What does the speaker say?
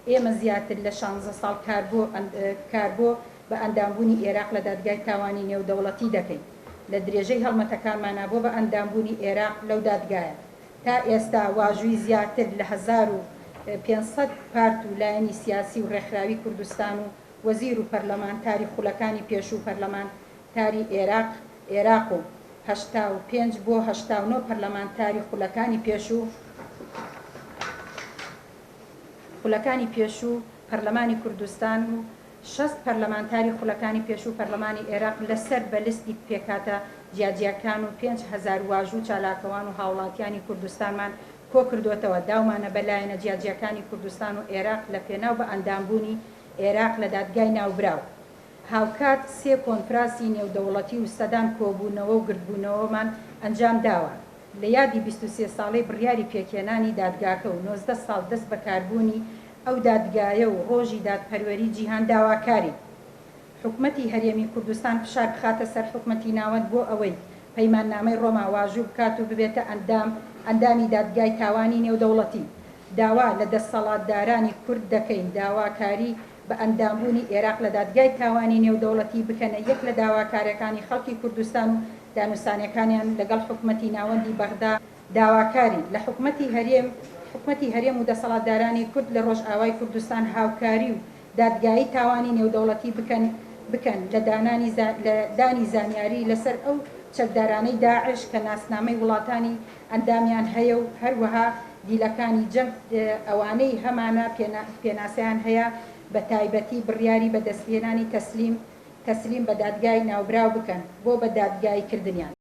ئێمە زیاتر لە شانزە ساڵ کار بۆ کار بۆ بە ئەندامبوونی ئێراق لە دادگای تاوانی نێودەوڵەتی دەکەین. لە درێژەی هەڵمەتەکانمانا بۆ بە ئەندامبوونی ئێراق لەو دادگایە، تا ئێستا واژووی زیاتر لە 1500 پارت و لایەنی سیاسی و ڕێکخراوی کوردستان و وەزیر و پەرلەمانتاری خولەکانی پێشوو پەرلەمانتاری ئێراق ئێراق و 85 بۆ 89 پەرلەمانتاری خولەکانی پێشوو خولەکانی پێشوو پەرلەمانی کوردستان و 60 پەرلەمانتاری خولەکانی پێشوو پەرلەمانی ئێراق لەسەر بە لستی پێکهاتە جیاجیاکان و 5000 واژوو چالاکوان و هاوڵاتیانی کوردستانمان کۆکردۆتەوە، داومانە بە لایەنە جیاجیاکانی کوردستان و ئێراق لە پێناو بە ئەندامبوونی ئێراق لە دادگای ناوبراو. هاوکات سێ کۆنفراسی نێودەوڵەتی و سەدان کۆبوونەوە و گردبوونەوەمان ئەنجام داوە. لە یادی 23 ساڵەی بڕیاری پێکهێنانی دادگاکە و 19 ساڵ دەست بەکاربوونی ئەو دادگایە و ڕۆژی دادپەروەری جیهان داواکارین حکومەتی هەرێمی کوردستان فشار بخاتە سەر حکومەتی ناوەند بۆ ئەوەی پەیماننامەی ڕۆما واژوو بکات و ببێتە ئەندام ئەندامی دادگای تاوانی نێودەوڵەتی. داوا لە دەسەڵاتدارانی کورد دەکەین داواکاری بە ئەندامبوونی ئێراق لە دادگای تاوانی نێودەوڵەتی بکەنە یەک لە داواکاریەکانی خەڵکی کوردستان و دانوسانەکانیان لەگەڵ حکومەتی ناوەندی بەغدا. داواکارین لە حکومەتی هەرێم حکومەتی هەرێم و دەسەڵاتدارانی کورد لە ڕۆژئاوای کوردستان هاوکاری و دادگایی تاوانی نێودەوڵەتی بکەن بکەن لە دانانی لە دانی زانیاری لەسەر ئەو چەکدارانەی داعش کە ناسنامەی وڵاتانی ئەندامیان هەیە و هەروەها دیلەکانی جەنگ ئەوانەی هەمانە پێناسەیان هەیە، بە تایبەتی بڕیاری بەدەستهێنانی تەسلیم تەسلیم بە دادگای ناوبراو بکەن بۆ بە دادگایی کردنیان.